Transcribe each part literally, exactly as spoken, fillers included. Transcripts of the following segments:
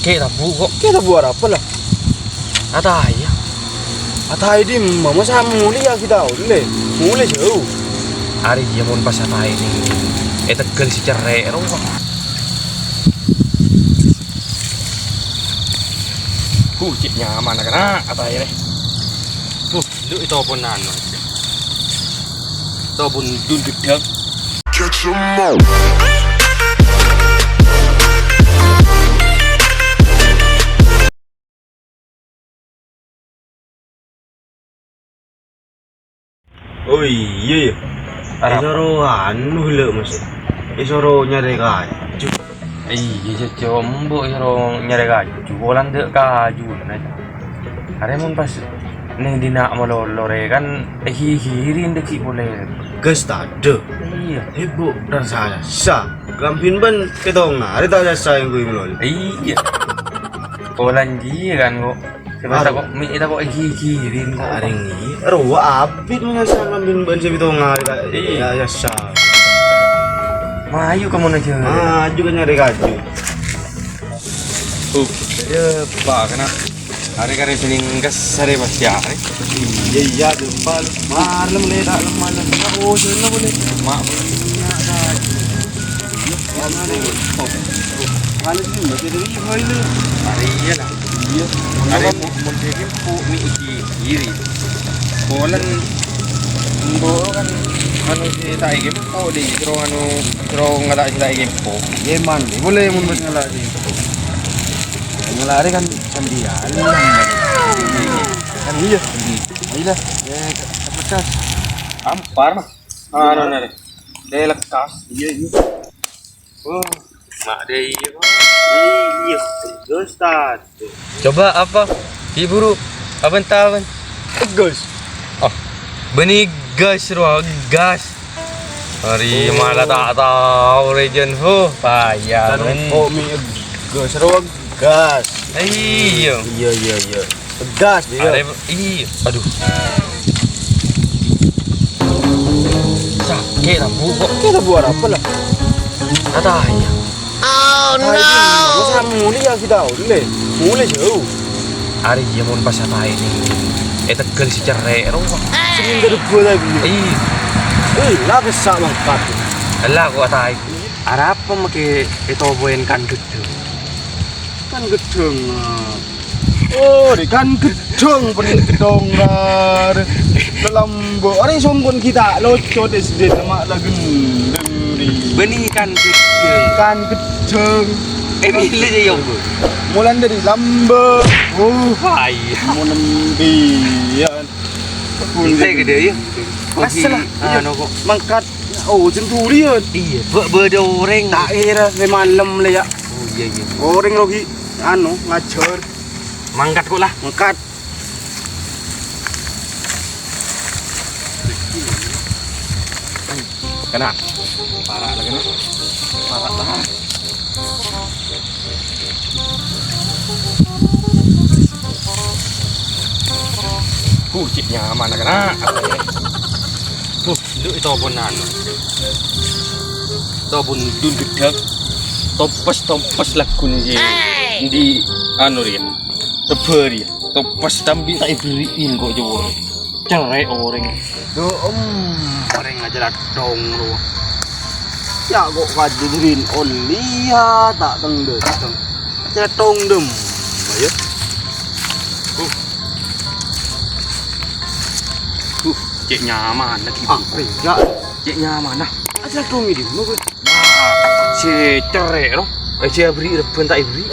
Sakè' tabu' ko'. Kè tabu' arapa la? Ataè, yâ. Ataè dimma, masa molè yâ kita ollè. Molè jhâu. Arèya mon pas ataè nèng è tegghâl sè cerrè' rowa. Huh, cè' nyamana kana' ataè rè. Huh, lu itu pon anu. Itu pon dun gedhâng. Oh iyâ, yâ. Arapa? Èsoro anu ghellâ', Mas. Èsoro nyarè kaju. Iyâ, jhâ' jhâ' embu' èsoro nyarè kaju. Polana ta' kajuna. Arè mon pas nèng dinna' malolo rè kan èghighiri dâgghi' polè. Gas tadâ'. Iyâ. Ibu dan saya sa. Kambin bân kètong arè ta' sassa èngghuy malolo. Iyâ. Polana jiyâ kan, kok. Sè pas tako' mi' tako' èghighiri, kok. Arèng iyâ. Rowa abit manyassa kambin bân sè kètong arè ta' sassa. Mayu ka mon jhâ'. Maju ka nyarè kaju. Tuh, yâ, pa kana'. Arè karè sè nèng gas arè pas arè. Iyâ, iyâ, jempol. Malem lè, ta' lem malem. Oh, jhâ' boleh. Ma'. Iyâ, ta'. Iyâ, ta' boleh. Oh. Malem nèng masih dâri ibu ini. Arè iyâ la. Iyâ. Arè mon, mon sè kempo mi' èghighiri. Polana embu' kan anu sè ta' èkempo dhi, terro anu, terro ngala' sè ta' èkempo. Iyâ, man. Boleh mon bâs ngala' sè èkempo. Ngala' arè kan Sendirian. Kan iyâ. Ayolah. Eh, pedas. Ampar, mah. Ah, no, no, no. Deh, lekas. Iyâ, iyâ. Oh, mak deh, iyâ, Pak. Iyâ, Ustaz. Coba apa? Buru. Apa entah, Bang? Gas. Oh, bânnè gas, rowa gas. Arè malah ta' tao rè, jân. Huh, paya, men. Kok mi' gas, rowa gas. Iyâ. Iyâ, iyâ, iyâ. Gas, iyâ. Arè, iyâ. Aduh. Sakè' la, Bu, kok. Kè la, Bu, arapa la? Kata iyâ. Oh, no. Masa molè yâ kita ollè. Molè jhâu. Arèya mon pas ataè nèng è tegghâl sè cerrè' rowa. Sè nèng dâri bola iyâ. Iyâ. Eh, la bisa mangkat. Ella kok ataè. Arapa makè ètobuwin kan ghedhâng? Kan ghedhâng. Oh, di kan ghedhâng, pènè ghedhâng, Rar. Lalambâ'. Arè sompon kita locot è sèdhâna ma' la gendheng, ri. Bânnè kan ghedhâng. Kan ghedhâng. Eh, milih ya, Bu. Mulai dari lambâ'. Oh, hai. Mon embi, ya. Bisa gede, ya. Pas lah. Anu, kok. Mangkat. Oh, centurion. Iyâ, bâ-, bâdâ orèng. Ta' kèra, lè malem lè, ya. Oh, iyâ, iyâ. Orèng rogi, anu, ngajhâr. Mangkat kok lah. Mangkat. Kena. Para' la kena. Para' la. Huh, cè' nyamana kena. Huh, itu, itu pon anu. Itu pon dun gedhek. Topes, topes lagu nèka. Di anu, rèya. Tebâ, rèya. Topes tambi ta' èberri'in kok, coba. Cerrè' orèng. Duh, em, orèng aja la tong rowa. Ya, kok kadhi dâri ollè ya, ta' teng-dâteng. Aja la tong dâmma, ya. Huh. Huh, cè' nyamana, Ki. Ah, enggak. Cè' nyamana. Aja la tong dâmma, gue. Wah, sè cerrè' ro. Eh, sè aberri' rebbhân ta' èberri'.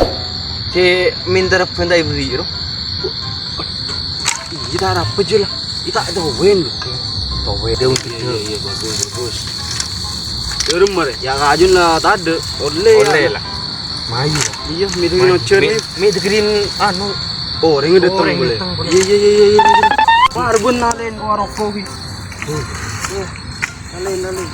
Sè mènta rebbhân ta' èberri' ro. Iyâ, ta' arapa jâ la. Iyâ, ta' towèn. Towèn. Iyâ, iyâ, iyâ, bagus, bagus. Iyâ, remma rè. Yâ, kajun la tadâ'. Ollè, ollè la. Mayu. Iyâ, mèdhâ nyojer, mè', mè', mè' dâgârin, anu. Oh, orèng dâteng polè. Iyâ, iyâ, iyâ, iyâ, iyâ. Wah, rebbhân nalèn, wah, roko, ghi. Tuh. Tuh. Nalèn, nalèn.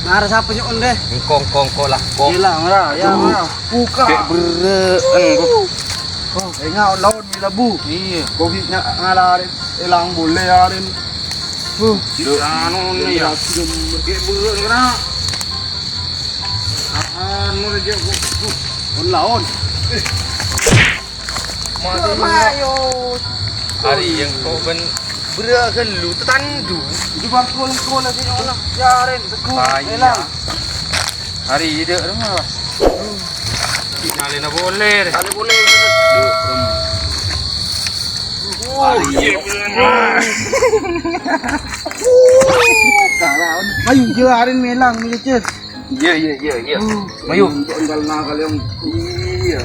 Mara sapa nyo'on deh? Engko', engko', engko' lah, engko'. Iyâ la, mara, ya, mara. Buka. Cè' berrâ'en, engko'. Oh, enga' lawan mi' labu. Iyâ. Kopi nya ngalarin, èlang bolè arin. Huh. Anu ni ya. Cè' berrâ'en kena. Anu aja, bu. Bu. Laon. Mayo. Arèya' engko' bân bârâ' ghâllu tatandu. Itu bangkol-bangkol aja nyala. Yaren, teguh, elang. Arèya' dâ' remma, Bas. Nalèna polè, rè. Nalè polè. Wah, iya. Ayo, jâ' arèn mèlang, mèlecet. Iya, iya, iya, iya. Ayo. Untuk enggal nakal yang iya.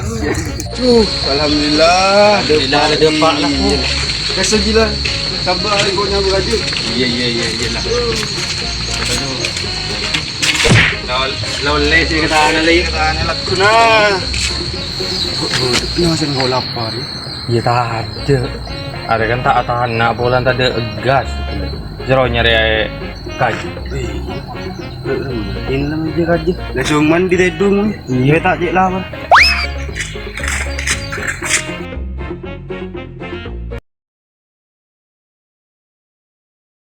Uh, alhamdulillah, alhamdulillah, ada dapat lah. Iya. Kasih gila. Sabar, kau nyambung aja. Iya, iya, iya, iya lah. Aduh. Lawan, lawan les ya, kita ada lagi. Kita ada lagu, nah. Kok bodoh, ini masih nggak lapar, ya? Iyâ, tadâ'. Arèya kan ta' atana' polana tadâ' gas. Jârèya nyarè kaju. Ini namanya kaju. Langsung mandi tèdung. Iyâ, ta' cè' lapar.